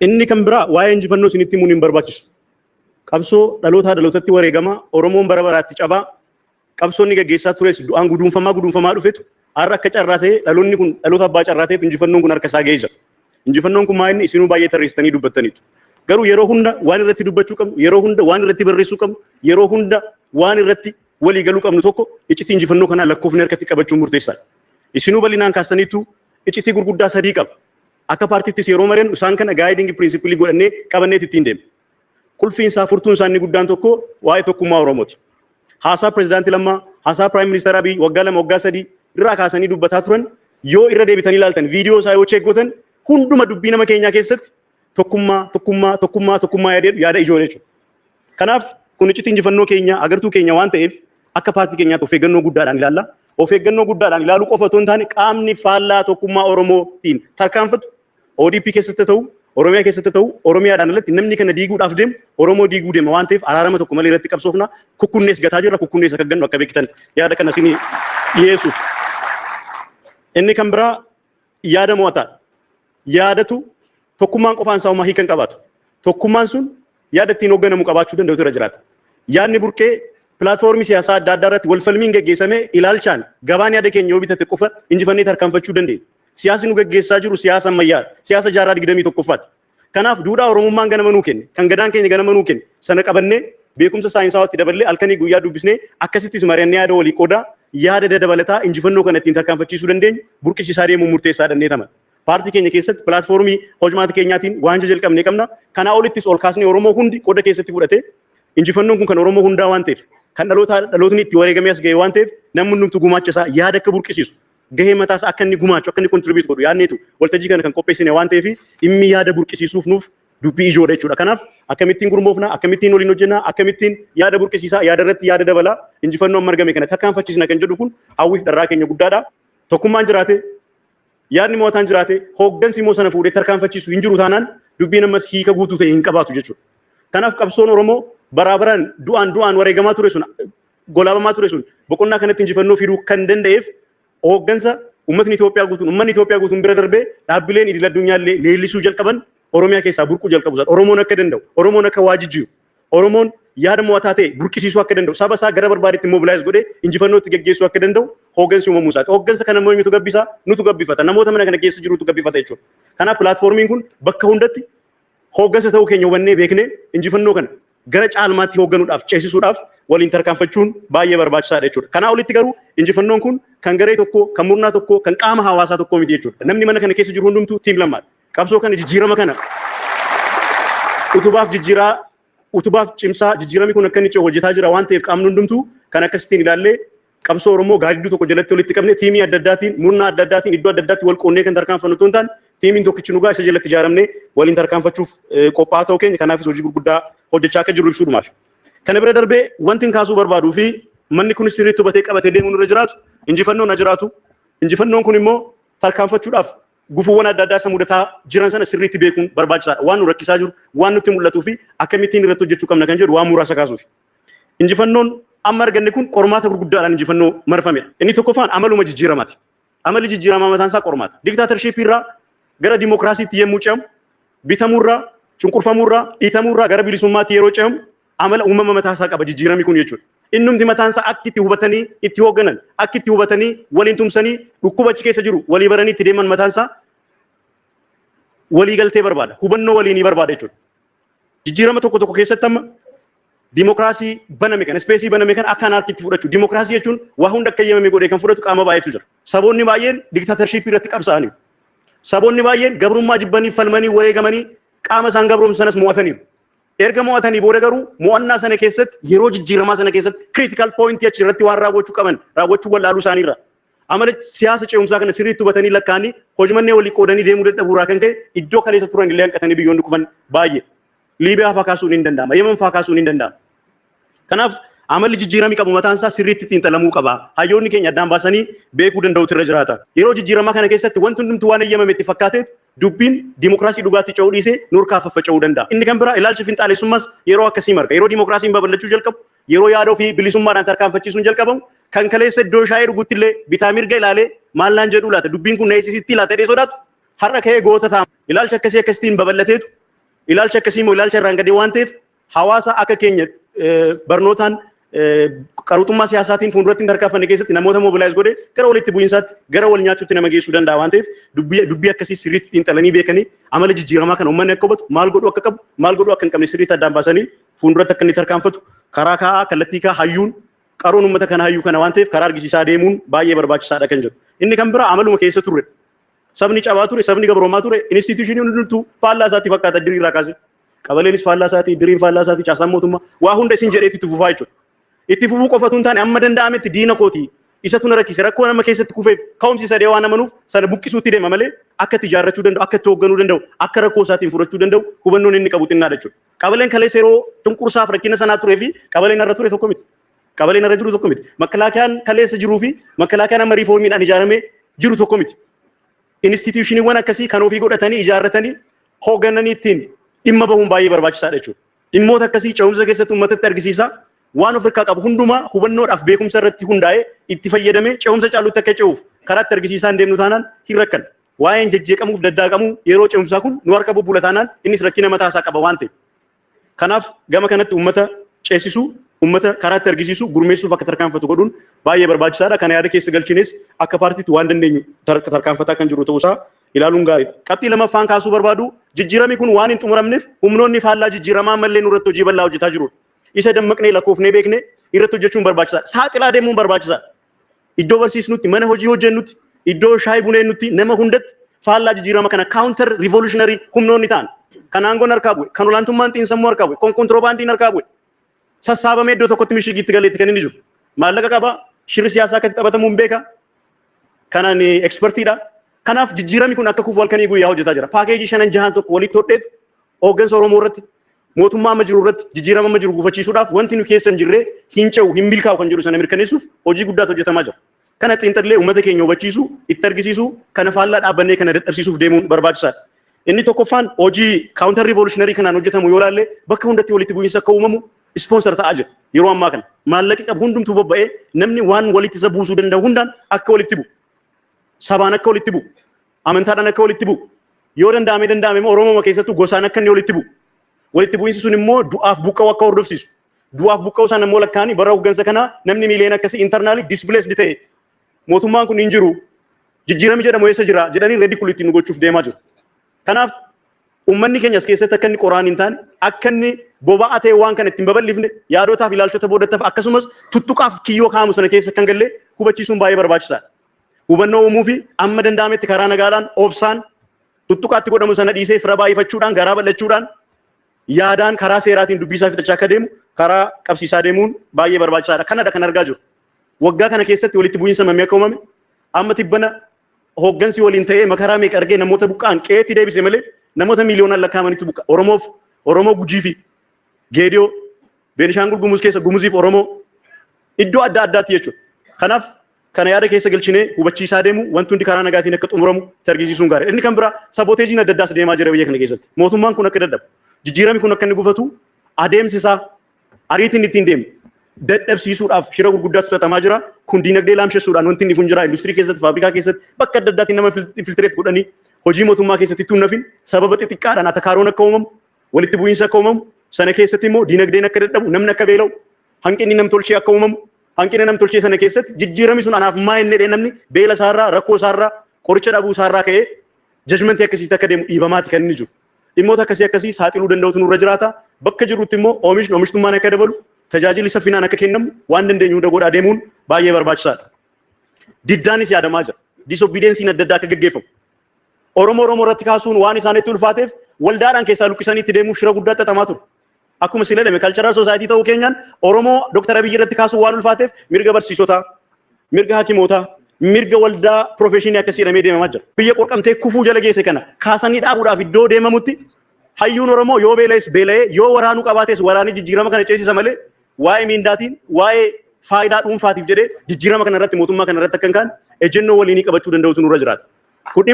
Inni kan biraa waa'ee injifannoo isinitti himuun hin barbaachisu. Qabsoo dhalootaa dhalootatti wareegamaa, Oromoon bara baraatti cabaa, qabsoo inni gaggeessaa tures du'aan guduunfamaa guduunfamaa dhufetu har'a akka carraa ta'ee dhaloonni kun dhaloota abbaa carraa ta'etu injifannoon kun harka isaa ga'ee jira. Injifannoon kun maa inni isinuu baay'ee tarreessitanii dubbattaniitu. Garuu yeroo hunda waan irratti dubbachuu qabnu, yeroo hunda waan irratti barreessuu qabnu, yeroo hunda waan irratti walii galuu qabnu tokko iccitii injifannoo kanaa lakkoofni harkatti qabachuun murteessaadha. Isinuu bal'inaan kaastaniitu iccitii gurguddaa sadii qaba. Akka paartiittis yeroo mari'annu isaan kana guiding principle godhannee qabanneet ittiin deemna. Qulfiin isaa, furtuun isaa inni guddaan tokko waa'ee tokkummaa Oromooti. Haasaa Pireezidaantii Lammaa, haasaa Prime Minister Abiy waggaa 2, waggaa 3 irraa kaasanii dubbataa turan yoo irra deebitanii ilaaltan, viidiyoo isaa yoo check gootan, hunduma dubbii nama keenyaa keessatti tokkummaa, tokkummaa, tokkummaa, tokkummaa yaada ijoo jechuudha. Kanaaf kun iccitii injifannoo keenya, agartuu keenya waan ta'eef akka paartii keenyaatti of eeggannoo guddaadhaan ilaalla. Of eeggannoo guddaadhaan ilaaluu qofa otoo hin taane, qaamni faallaa tokkummaa Oromootiin tarkaanfatu ODP keessatti ta'u, Oromiyaa keessatti ta'u, Oromiyaadhaan alatti namni kana diiguudhaaf deemu Oromoo diiguu deema waan ta'eef araarama tokko malee irratti qabsoofna. Kukkunnees gataa jirra, kukkunnees akka gannu akka beektan yaada kana isinii dhiyeessuuf. Inni kan biraa yaada mo'ataadha. Yaadatu tokkummaan qofaan isaa homaa hiika hin qabaatu. Tokkummaan sun yaada ittiin hoogganamu qabaachuu danda'utu irra jiraata. Yaadni burqee pilaatfoormii siyaasaa adda addaa irratti wal falmiin geggeessamee ilaalchaan gabaan yaada keenya yoo bitate qofa injifannee tarkaanfachuu dandeenya. Siyaasni nu geggeessaa jiru siyaasa ammayyaa, siyaasa jaarraa 21ffaati. Kanaaf duudhaa Oromummaan ganama nuu kenne, kan gadaan keenya ganama nuu kenne, sana qabannee beekumsa saayinsawaatti daballee halkanii guyyaa dubbisnee akkasittis mari'annee yaada walii qoodaa yaada dadabalataa injifannoo kana ittiin tarkaanfachiisuu dandeenyu burqisiisaa deemuun murteessaa dhannee taman. Paartii keenya keessatti pilaatfoormii hojmaata keenyaatiin waan jalqabne qabna. Kanaa olittis ol kaasnee Oromoo hundi qooda keessatti fudhatee injifannoon kun kan Oromoo hundaa waan ta'eef, kan dhaloota dhalootni itti wareegamee as ga'e waan ta'eef, namni hundumtuu gumaacha isaa yaada akka burqisiisu, gahee mataa isaa akka inni gumaachu, akka inni contribute godhu yaadneetu waltajjii kana kan qopheessine waan ta'eef dhimmi yaada burqisiisuuf nuuf dubbii ijoodha jechuudha. Kanaaf akkamittiin gurmoofna, akkamittiin waliin hojjenna, akkamittiin yaada burqisiisaa, yaada irratti yaada dabalaa injifannoo amma argame kana tarkaanfachiisna kan jedhu kun hawwiif dharraa keenya guddaadha. Tokkummaan jiraate, yaadni mo'ataan jiraate, hooggansi immoo sana fuudhee tarkaanfachiisu hin jiru taanaan dubbiin ammas hiika guutuu ta'e hin qabaatu jechuudha. Kanaaf qabsoon Oromoo baraa baraan du'aan du'aan wareegamaa ture sun, golaabamaa ture sun boqonnaa kanatti injifannoo fiduu kan danda'eef hooggansa uummatni Itoophiyaa guutuun, uummanni Itoophiyaa guutuun bira darbee dhaabbileen idil addunyaa illee leellisuu jalqaban Oromiyaa keessaa burquu jalqabu isaati. Oromoon akka danda'u, Oromoon akka waa jijjiiru, Oromoon yaada mo'ataa ta'e burqisiisuu akka danda'u, saba isaa gara barbaadetti mobilize godhee injifannootti geggeessuu akka danda'u hooggansi uumamuu isaati. Hooggansa kana immoo eenyutu gabbisaa? Nutu gabbifata. Namoota mana kana keessa jirutu gabbifata jechuudha. Kanaaf pilaatfoormiin kun bakka hundatti hooggansa ta'uu keenya hubannee beeknee injifannoo kana gara caalmaatti hoogganuudhaaf, ceesisuudhaaf waliin tarkaanfachuun baay'ee barbaachisaadha jechuudha. Kanaa olitti garuu injifannoon kun kan garee tokkoo, kan murnaa tokkoo, kan qaama hawaasaa tokkoo miti jechuudha. Namni mana kana keessa jiru hundumtuu team Lammaadha. Qabsoo kana, jijjiirama kana utubaaf jijjiiraa, utubaaf cimsaa, jijjiiramni kun akka inni ce'u hojjetaa jira waan ta'eef qaamni hundumtuu kan akkasittiin ilaallee qabsoo Oromoo gaadidduu tokko jalatti walitti qabne, tiimii adda addaatiin, murnaa adda addaatiin iddoo adda addaatti wal qoonnee kan tarkaanfannu otoo hin taane, tiimiin tokkichi nugaa isa jalatti ijaaramnee waliin tarkaanfachuuf qophaa'aa ta'uu keenya, kanaafis hojii gurguddaa hojjechaa akka jirru ibsuudhumaaf. Kana bira darbee wanti hin kaasuu barbaaduu fi manni kunis sirriitti hubatee qabatee deemuun irra jiraatu, injifannoon ha jiraatu. Injifannoon kun immoo tarkaanfachuudhaaf gufuuwwan adda addaa isa mudataa jiran sana sirriitti beekuun barbaachisaadha. Waan nu rakkisaa jiru, waan nutti mul'atuu fi akkamittiin irratti hojjechuu qabna kan jedhu waan muraasa kaasuuf. Injifannoon amma arganne kun qormaata gurguddaadhaan injifannoo marfamedha. Inni tokkoffaan amaluma jijjiiramaati. Amalli jijjiiramaa mataan isaa qormaata. Diktaatarshiippii irraa gara dimookiraasiitti yemmuu ce'amu, bitamuurraa, cunqurfamuurraa, dhiitamuurraa gara bilisummaatti yeroo ce'amu amala uumama mataa isaa qaba jijjiiramni kun jechuudha. Innumti mataan isaa akki itti hubatanii itti hoogganan, akki itti hubatanii waliin tumsanii dhukkuba achi keessa jiru walii baranii itti deeman mataan isaa walii galtee barbaada. Hubannoo waliinii barbaada jechuudha. Jijjiirama tokko tokko keessatti amma dimookiraasii baname kana, space baname kana akka anaarkiitti fudhachuu. Dimookiraasii jechuun waa hunda akka eeyyamame godhee kan fudhatu qaama baay'eetu jira. Saboonni baay'een diktaatarshiippii irratti qabsaa'aniiru. Saboonni baay'een gabrummaa jibbanii falmanii wareegamanii qaama isaan gabroomsu sanas mo'ataniiru. Erga mo'atanii booda garuu mo'annaa sana keessatti, yeroo jijjiiramaa sana keessatti critical point achi irratti waan raawwachuu qaban raawwachuu wallaaluu isaaniirra, amala siyaasa ce'umsaa kana sirriitti hubatanii lakkaa'anii hojmannee walii qoodanii deemuu dadhabuurraa kan ka'e iddoo kaleessa turan illee hanqatanii biyyoonni kufan baay'ee. Liibiyaa fa'aa kaasuun hin danda'ama. Yemen fa'aa kaasuun hin danda'ama. Kanaaf amalli jijjiiramii qabu mataan isaa sirriitti xiinxalamuu qaba. Hayyoonni keenya addaan baasanii beekuu danda'utu irra jiraata. Yeroo jijjiiramaa kana keessatti wanti hundumtuu waan eeyyamame itti fakkaateet dubbiin dimookiraasii dhugaatti ce'uu dhiisee nurkaa faffaca'uu danda'a. Inni kan biraa ilaalchi finxaalessummaas yeroo akkasii marga. Yeroo dimookiraasiin babal'achuu jalqabu, yeroo yaada ofii bilisummaadhaan tarkaanfachiisuun jalqabamu, kan kaleessa iddoo shaayii dhugutti illee bitaa mirga ilaalee maal naan jedhuu laata, dubbiin kun na eessisitti laata jedhee sodaatu har'a ka'ee goota ta'a. Ilaalcha akkasii akkasitiin babal'ateetu Ilaalcha akkasii immoo ilaalcha irraan gadee waan ta'eef hawaasa akka keenya barnootaan qaruuxummaa siyaasaatiin fuulduratti hin tarkaanfanne keessatti namoota mobilize godhee gara walitti bu'iinsaatti, gara wal nyaachuutti nama geessuu danda'a waan ta'eef, dubbii akkasii sirriitti xiinxalanii beekanii, amala jijjiiramaa kana uummanni akka hubatu, maal godhuu akka qabu, maal godhuu akka hin qabne sirriitti addaan baasanii fuulduratti akka inni tarkaanfatu karaa kaa'aa, kallattii kaa'aa. Hayyuun qaroon uummata kana hayyuu kana waan ta'eef karaa argisiisaa deemuun baay'ee barbaachisaadha kan jedhu. Inni kan biraa amaluma keessa turre. Sabni cabaa ture, sabni gabroomaa ture, institutionii hundumtuu faallaa isaatti fakkaata diriirraa kaase. Qabaleenis faallaa isaatii, diriin faallaa isaatii, caasaan mootummaa waa hunda isin jedheetti itti fufaa jechuudha. Itti fufuu qofatu hin taane, amma danda'ametti diina kooti. Isatu na rakkise, rakkoo nama keessatti kufeef ka'umsi sadee waan amanuuf sana buqqisuutti deema malee, akka itti ijaarrachuu danda'u, akka itti hoogganuu danda'u, akka rakkoo isaatiin furachuu danda'u hubannoon inni qabu xinnaadha jechuudha. Qabaleen kaleessa yeroo cunqursaaf rakkina sanaa turee fi qabaleen har'a ture tokko miti. Qabaleen har'a jiru tokko miti. Makkalaakiyaan kaleessa jiruu fi makkalaakiyaan amma riifoormiidhaan ijaaramee jiru tokko miti. Institutioniiwwan akkasii kan ofii godhatanii, ijaarratanii, hooggananii ittiin dhimma bahuun baay'ee barbaachisaadha jechuudha. Dhimmoota akkasii ce'umsa keessatti uummatatti argisiisaa, waan of harkaa qabu hundumaa hubannoodhaaf beekumsa irratti hundaa'ee itti fayyadamee ce'umsa caalutti akka ce'uuf karaa itti argisiisaa hin deemnu taanaan hin rakkan. Waa'een jejjeeqamuuf daddaaqamuu yeroo ce'umsaa kun nu harka bubbula taanaan innis rakkina mataa isaa qaba waan ta'eef. Kanaaf gama kanatti uummata ceesisuu, uummata karaa itti argisiisuu, gurmeessuuf akka tarkaanfatu godhuun baay'ee barbaachisaadha. Kana yaada keessa galchines akka paartiitti waan dandeenyu tarkaanfataa kan jiru ta'uusaa ilaaluun gaariidha. Qabxii lamaffaan kaasuu barbaadu, jijjiiramni kun waan hin xumuramneef humnoonni faallaa jijjiiramaa ammallee nurratti hojii bal'aa hojjetaa jiru. Isa dammaqnee lakkoofnee beeknee irratti hojjechuun barbaachisaadha. Saaxilaa deemuun barbaachisaadha. Iddoo barsiisnutti, mana hojii hojjennutti, iddoo shaayii buneennutti, nama hundatti faallaa jijjiirama kana, counter revolutionary humnoonni ta'an, kan aangoon harkaa bu'e, kan olaantummaan xiinsammuu harkaa bu'e, kan kontiroobaandiin harkaa bu'e, sassaabamee iddoo tokkotti mishigiitti galeetti kan inni jiru. Maallaqa qaba, shirri siyaasaa akkatti taphatamuu hin beeka. Kanaan expertiidha. Kanaaf jijjiiramni kun akka kufu halkanii guyyaa hojjetaa jira. Paakeejii shanan jahan tokko walitti hodheetu hooggansa Oromoo irratti, mootummaa amma jiru irratti, jijjiirama amma jiru gufachiisuudhaaf, wanti nu keessa hin jirre hin ce'u, hin milkaa'u kan jedhu sana mirkaneessuuf hojii guddaatu hojjetamaa jira. Kana xiinxallee uummata keenya hubachiisuu, itti argisiisuu, kana faallaa dhaabbannee kana dadhabsiisuuf deemuun barbaachisaadha. Inni tokkoffaan hojii counter revolutionary kanaan hojjetamu yoo ilaalle, bakka hundatti walitti bu'iinsa akka uumamu sponsor ta'aa jira. Yeroo ammaa kana maallaqi qabu hundumtuu bobba'ee namni waan walitti isa buusuu danda'u hundaan akka walitti bu'u. Sabaan akka walitti bu'u. Amantaadhaan akka walitti bu'u. Yoo danda'ame danda'ame immoo Oromoo keessattuu gosaan akka inni walitti bu'u. Walitti bu'iinsi sun immoo du'aaf buqqa'u akka hordofsiisu. Du'aaf buqqa'u sana immoo lakkaa'anii bara hooggansa kanaa namni miiliyoona akkasii internally displaced ta'e, mootummaan kun hin jiru, jijjiirami jedhamu eessa jira jedhanii ridicule ittiin nu gochuuf deemaa jiru. Kanaaf uummanni keenya as keessatti akka inni qoraan hin taane, akka inni boba'aa ta'e waan kana ittiin babal'ifne, yaadotaaf ilaalchota boodattaaf akkasumas tuttuqaaf kiyyoo kaa'amu sana keessa kan galle hubachiisuun baay'ee barbaachisaadha. Hubannoo uumuu fi amma danda'ametti karaa nagaadhaan, obsaan, tuttuqaatti godhamu sana dhiisee, fira baay'ifachuudhaan, garaa bal'achuudhaan, yaadaan karaa seeraatiin dubbisaa fixachaa akka deemu karaa qabsiisaa deemuun baay'ee barbaachisaadha. Kanadha kan argaa jiru. Waggaa kana keessatti walitti bu'iinsa mamee akka uumame, amma tibbana hooggansi waliin ta'ee makaraa meeqa argee namoota buqqa'an qe'eetti deebise malee namoota miiliyoonaan lakkaa'amanitti buqqa. Oromoof Oromoo, Gujii fi Geediyoo, Beenishaangul Gumuz keessa Gumuziif Oromoo, iddoo adda addaatti jechuudha. Kanaaf kana yaada keessa galchinee hubachiisaa deemu, wanti hundi karaa nagaatiin akka xumuramu itti argisiisuun gaariidha. Inni kan biraa sabotageiin adda addaas deemaa jira biyya kana keessatti. Mootummaan kun akka dadhabu, jijjiiramni kun akka inni gufatu, adeemsi isaa ariitiin ittiin deemu dadhabsiisuudhaaf shira gurguddaatu xaxamaa jira. Kun diinagdee laamshessuudhaan wanti inni kun jira. Industirii keessatti, faabrikaa keessatti, bakka adda addaatiin nama infiltrate godhanii hojii mootummaa keessatti tun nafin sababa xixiqqaadhaan atakaaroon akka uumamu, walitti bu'iinsa akka uumamu, sana keessatti immoo diinagdeen akka dadhabu, namni akka beela'u, hanqinni namtolchee akka uumamu, hanqina namtolchee sana keessatti jijjiirami sun anaaf maa inni jedhee namni beela isaarraa, rakkoo isaarraa, qoricha dhabuu isaarraa ka'ee judgmentii akkasiitti akka deemu dhiibamaati kan inni jiru. Dhimmoota akkasii akkasii saaxiluu danda'utu nurra jiraata. Bakka jirrutti immoo oomishni oomishtummaan akka dabalu, tajaajilli saffinaan akka kennamu waan dandeenyu hunda godhaa deemuun baay'ee barbaachisaadha. Diddaanis yaadamaa jira. Disobedienceiin adda addaa akka gaggeeffamu. Oromoo Oromoo irratti kaasuun waan isaanitti ulfaateef waldaadhaan keessaa luqqisanii itti deemuuf shira guddaa xaxamaa ture. Akkuma sila jedhame, cultural society ta'uu keenyaan Oromoo Dr. Abiyyi irratti kaasuun waan ulfaateef mirga barsiisotaa, mirga hakimootaa, mirga waldaa professionii akkasii jedhamee deemamaa jira. Biyya qorqamtee kufuu jala geesse kana kaasanii dhaabuudhaaf iddoo deemamutti hayyuun Oromoo yoo beela'es beela'ee, yoo waraanuu qabaates waraanee jijjiirama kana ceesisa malee, waa'ee miindaatiin, waa'ee faayidaa dhuunfaatiif jedhee jijjiirama kana irratti, mootummaa kana irratti akka hin kaane ejjennoo waliinii qabachuu danda'utu nurra jiraata. Kun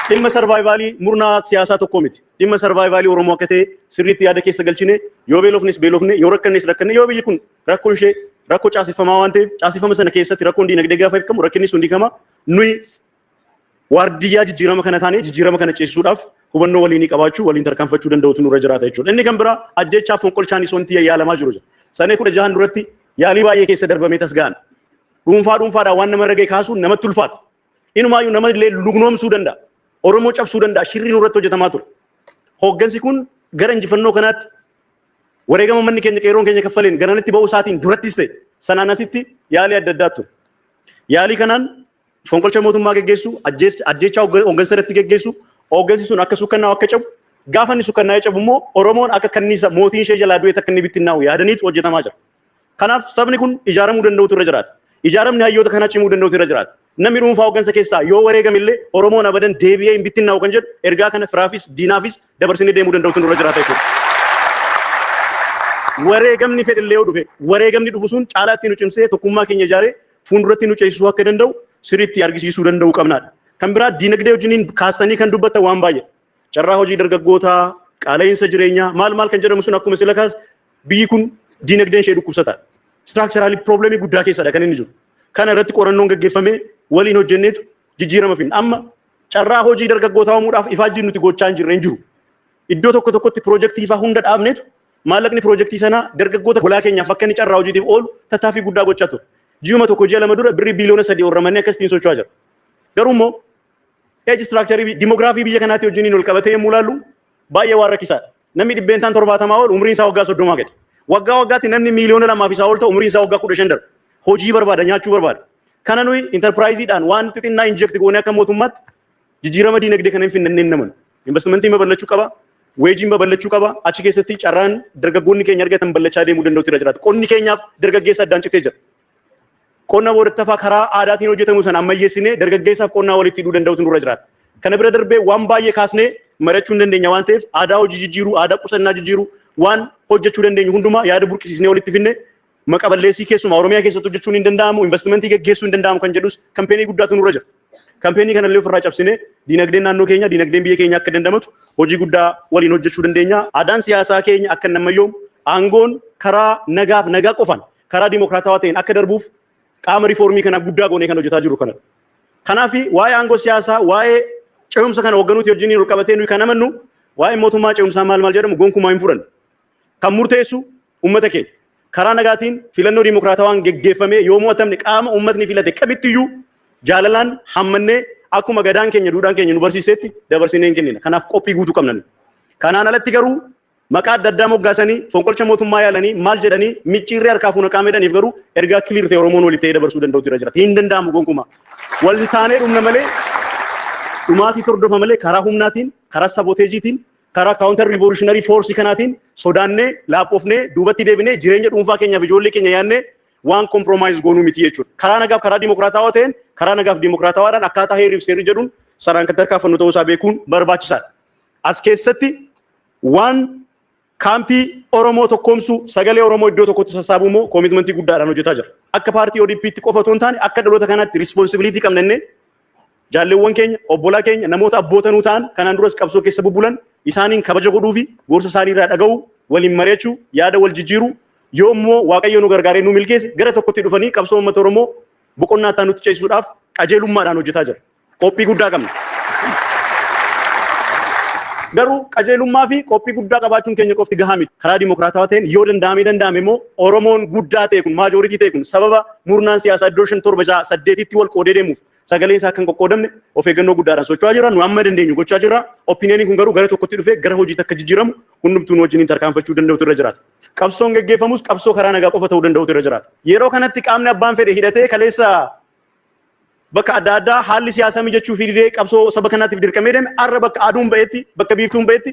dhimma survivalii murnaa siyaasaa tokko miti. Dhimma survivalii Oromoo akka ta'e sirriitti yaada keessa galchine, yoo beelofnes beelofne, yoo rakkannes rakkanne, yoo biyyi kun rakkoon ishee rakkoo caaseffamaa waan ta'eef, caaseffama sana keessatti rakkoon diinagdee gaafa hiikamu rakkinni sun hiikama. Nuyi Waardiyyaa jijjiirama kana taanee jijjiirama kana ceesisuudhaaf hubannoo waliinii qabaachuu, waliin tarkaanfachuu danda'utu nurra jiraata jechuudha. Inni kan biraa ajjeechaa fonqolchaan isontii yaalamaa jiru jira. Sanee 16 duratti yaalii baay'ee keessa darbamee tasga'an. Dhuunfaa dhuunfaadhaan waan nama irra ga'e kaasuun namatti ulfaata. Inumaayyuu nama illee lugnoomsuu danda'a. Oromoo cabsuu danda'a. Shirri nurratti hojjetamaa ture. Hooggansi kun gara injifannoo kanaatti wareegama manni keenya qeerroon keenya kaffaleen garanatti ba'uu isaatiin durattis ta'e sanaan asitti yaalii adda addaa ture. Yaalii kanaan fonqolcha mootummaa geggeessu, ajjeechaa hooggansa irratti geggeessu, hooggansi sun akka sukkannaa'u akka cabu, gaafa inni sukkannaa'ee cabu immoo Oromoon akka kanniisa mootiin ishee jalaa du'e takka inni bittinnaa'u yaadaniitu hojjetamaa jira. Kanaaf sabni kun ijaaramuu danda'utu irra jiraata. Ijaaramni hayyoota kanaa cimuu danda'utu irra jiraata. Namni dhuunfaa hooggansa keessaa yoo wareegame illee Oromoon abadan deebi'ee hin bittinnaa'u kan jedhu ergaa kana firaafis diinaafis dabarsinee deemuu danda'utu nurra jiraata jechuudha. Wareegamni fedhillee yoo dhufe, wareegamni dhufu sun caalaatti nu cimsee tokkummaa keenya ijaaree fuulduratti nu ceesisuu akka danda'u sirriitti argisiisuu danda'uu qabnaadha. Kan biraa diinagdee wajjiniin kaasanii kan dubbatan waan baay'ee. Carraa hojii dargaggootaa, qaala'insa jireenyaa, maal maal kan jedhamu sun akkuma sila kaas biyyi kun diinagdeen ishee dhukkubsataadha. Structural problemii guddaa keessadha kan inni jiru. Kana irratti qorannoon gaggeeffamee waliin hojjenneetu jijjiirama finna. Amma carraa hojii dargaggootaa uumuudhaaf ifaajjiin nuti gochaa hin jirre hin jiru. Iddoo tokko tokkotti piroojeektii ifaa hunda dhaabneetu maallaqni piroojeektii sanaa dargaggoota golaa keenyaaf akka inni carraa hojiitiif oolu tattaaffii guddaa gochaa ture. Ji'uma tokko ji'a 2 dura birrii biiliyoona 3 ol ramannee akkasitiin socho'aa jira. Garuu immoo age structure dimoogiraafii biyya kanaatti wajjiniin ol qabatee yommuu ilaallu baay'ee waan rakkisaadha. Namni 70% ol umriin isaa waggaa 30 gadi. Waggaa waggaatti namni miiliyoona 2 fi isaa ol ta'u umriin isaa waggaa 15 darba. Hojii barbaada, nyaachuu barbaada. Kana nuyi intarpiraayiziidhaan waan xixinnaa inject goonee akka mootummaatti jijjiirama diinagdee kana hin finnanneen namanu. Investimentiin babal'achuu qaba. Weejiin babal'achuu qaba. Achi keessatti carraan dargaggoonni keenya argatan bal'achaa deemuu danda'utu irra jiraata. Qonni keenyaaf dargaggeessa addaan citee jira. Qonna boodatti karaa aadaatiin hojjetamu sana ammayyeessinee dargaggeessaaf qonnaa walitti hidhuu danda'utu nurra jiraata. Kana bira darbee waan baay'ee kaasnee mari'achuu hin dandeenya waan ta'eef aadaa hojii jijjiiruu, aadaa qusannaa jijjiiruu, waan hojjechuu dandeenyu hundumaa yaada burqisiisnee walitti finne maqa balleessii keessumaa Oromiyaa keessatti hojjechuun hin danda'amu, investimentii geggeessuu hin danda'amu kan jedhus campaignii guddaatu nurra jira. Campaignii kanallee ofirraa cabsinee diinagdeen naannoo keenya, diinagdeen biyya keenya akka dandamatu hojii guddaa waliin hojjechuu dandeenya. Aadaan siyaasaa keenya akka hin ammayyoomu, aangoon karaa nagaaf nagaa qofaan karaa dimokiraatawaa ta'een akka darbuuf qaama riifoormii kana guddaa goonee kan hojjetaa jiru kanadha. Kanaaf waa'ee aangoo siyaasaa, waa'ee ce'umsa kana hoogganuuti wajjiniin ol qabatee nuyi kan amannu waa'ee mootummaa ce'umsaa maal maal jedhamu gonkumaa hin fudhannu. Kan murteessu uummata keenya. Karaa nagaatiin filannoo dimokiraatawaan geggeeffamee yoo mo'atamne qaama uummatni filate kamittiyyuu jaalalaan hammannee akkuma gadaan keenya duudhaan keenya nu barsiisetti dabarsinee hin kennina. Kanaaf qophii guutuu qabna. Kanaan alatti garuu maqaa adda addaa moggaasanii fonqolcha mootummaa yaalanii maal jedhanii micciirree harkaa fuuna qaama jedhaniif garuu ergaa clear ta'e Oromoon walitti ta'ee dabarsuu danda'utu irra jira. Hin danda'amu gonkumaa. Wal taanee dhumna malee, dhumaatii tordofa malee, karaa humnaatiin, karaa sabotageiitiin, karaa counter revolutionary force kanaatiin sodaannee laaphoofnee duubatti deebinee jireenya dhuunfaa keenyaaf ijoollee keenya yaadnee waan compromise goonuu miti jechuudha. Karaa nagaaf karaa dimokiraatawaa ta'een, karaa nagaaf dimokiraatawaadhaan akkaataa heerriif seerri jedhuun saraan kan tarkaanfannu ta'uu isaa beekuun barbaachisaadha. As keessatti waan kaampii Oromoo tokkoomsuu, sagalee Oromoo iddoo tokkotti sassaabuu immoo commitmentii guddaadhaan hojjetaa jira. Akka paartii ODP'tti qofa otoo hin taane akka dhaloota kanaatti responsibility qabna innee jaalleewwan keenya, obbolaa keenya, namoota abbootanuu ta'an kanaan duras qabsoo keessa bubbulan isaaniin kabaja godhuu fi gorsa isaanii irraa dhaga'uu, waliin mari'achuu, yaada wal jijjiiruu, yoo immoo Waaqayyo nu gargaaree nu milkeesse gara tokkotti dhufanii qabsoo uummata Oromoo boqonnaa itti nutti ceesisuudhaaf qajeelummaadhaan hojjetaa jira. Qophii guddaa qabna. Garuu qajeelummaa fi qophii guddaa qabaachuun keenya qofti gahaa miti. Karaa dimokiraatawaa ta'een yoo danda'amee danda'ame immoo Oromoon guddaa ta'e kun, majority ta'e kun, sababa murnaan siyaasaa iddoo shan torba ja'a saddeetitti wal qoodee deemuuf sagaleen isaa kan qoqqoodamne of eeggannoo guddaadhaan socho'aa jira. Nu amma dandeenyu gochaa jirra. Opinioniin kun garuu gara tokkotti dhufee gara hojiitti akka jijjiiramu hundumtuu nu wajjiniin tarkaanfachuu danda'utu irra jiraata. Qabsoon geggeeffamus qabsoo karaa nagaa qofa ta'uu danda'utu irra jiraata. Yeroo kanatti qaamni abbaan fedhe hidhatee kaleessa bakka adda addaa haalli siyaasaa mijachuu fi didee qabsoo saba kanaatiif dirqamee deeme arra bakka aduun ba'etti, bakka biiftuun ba'etti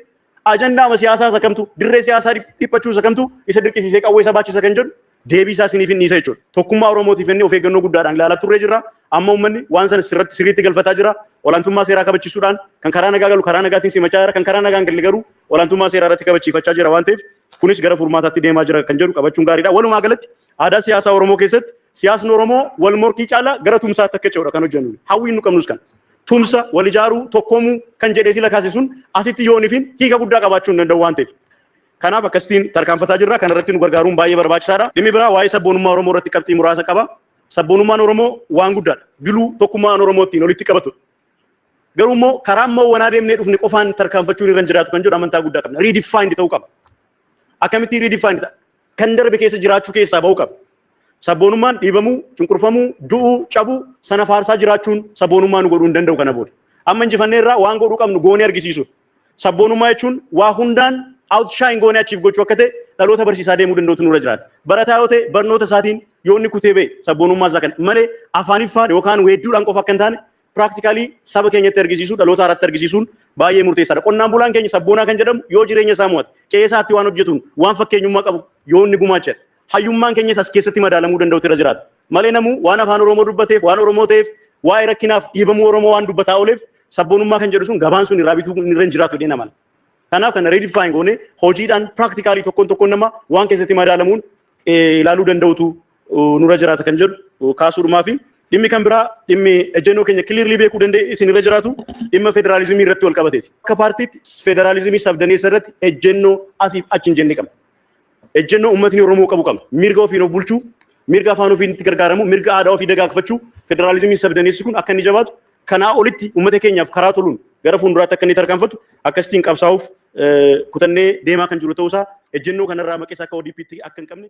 ajandaama siyaasaa isa kamtu, dirree siyaasaa dhiphachuu isa kamtu isa dirqisiisee qawwee isa baachisa kan jedhu deebii isaa isiniif hin dhiisa jechuudha. Tokkummaa Oromootiif inni of eeggannoo guddaadhaan ilaalaa turree jirra. Amma uummanni waan sana sirratti sirriitti galfataa jira. Olaantummaa seeraa kabachiisuudhaan kan karaa nagaa galu karaa nagaatiin simachaa jira. Kan karaa nagaan galle garuu olaantummaa seeraa irratti kabachiifachaa jira waan ta'eef kunis gara furmaataatti deemaa jira kan jedhu qabachuun gaariidha. Walumaa galatti aadaa siyaasaa Oromoo keessatti siyaasni Oromoo wal morkii caalaa gara tumsaatti akka ce'udha kan hojjennu. Hawwiin nu qabnus kan. Tumsa, wal ijaaruu, tokkoomuu kan jedhee sila kaase sun asitti yoonifin hiika guddaa qabaachuu hin danda'u waan ta'eef. Kanaaf akkasitiin tarkaanfataa jirra. Kana irratti nu gargaaruun baay'ee barbaachisaadha. Dhimmi biraa waa'ee sabboonummaa Oromoo irratti qabxii muraasa qaba. Sabboonummaan Oromoo waan guddaadha. Giluu tokkummaan Oromoo ittiin walitti qabatudha. Garuu immoo karaa immoo deemnee dhufne qofaan tarkaanfachuun irra hin jiraatu kan jedhu amantaa guddaa qabna. Redefined ta'uu qaba. Akkamittiin redefined ta'a? Kan darbe keessa jiraachuu keessaa bahuu qaba. Sabboonummaan dhiibamuu, cunqurfamuu, du'uu, cabuu sana faarsaa jiraachuun sabboonummaa nu godhuu hin danda'u kana booda. Amma injifannee irraa waan godhuu qabnu goonee argisiisuudha. Sabboonummaa jechuun waa hundaan outshine goonee achiif gochuu akka ta'e dhaloota barsiisaa deemuu danda'utu nurra jiraata. Barataa yoo ta'e, barnoota isaatiin yoo inni kutee ba'e sabboonummaa isaa kana malee afaaniffaan yookaan weedduudhaan qofa akka hin taane, practically saba keenyatti argisiisuu, dhaloota haaraatti argisiisuun baay'ee murteessaadha. Qonnaan bulaan keenya sabboonaa kan jedhamu yoo jireenya isaa mo'ate, qe'ee isaatti waan hojjetuun waan fakkeenyummaa qabu yoo inni gumaachedha. Hayyummaan keenyas as keessatti madaalamuu danda'utu irra jiraata. Malee namuu waan afaan Oromoo dubbateef, waan Oromoo ta'eef, waa'ee rakkinaaf dhiibamuu Oromoo waan dubbataa ooleef sabboonummaa kan jedhu sun gabaan sun irraa bituu irra hin jiraatu jedhee namana. Kanaaf kana redefine goone hojiidhaan practically tokkoon tokkoon nama waan keessatti madaalamuun ilaaluu danda'utu nurra jiraata kan jedhu kaasuudhumaa fi dhimmi kan biraa, dhimmi ejjennoo keenya clearly beekuu danda'e isin irra jiraatu, dhimma federaalizimii irratti wal qabateeti. Akka paartiitti federaalizimii sabdaneessa irratti ejjennoo asiif achi hin jenne qabna. Ejjennoo uummatni Oromoo qabu qabna. Mirga ofiin of bulchuu, mirga afaan ofiin itti gargaaramu, mirga aadaa ofii dagaagfachuu, federaalizimii sabdaneessi kun akka inni jabaatu, kanaa olitti uummata keenyaaf karaa toluun gara fuulduraatti akka inni tarkaanfatu akkasittiin qabsaa'uuf kutannee deemaa kan jiru ta'uusaa, ejjennoo kanarraa maqeessa akka ODP'tti akka hin qabne.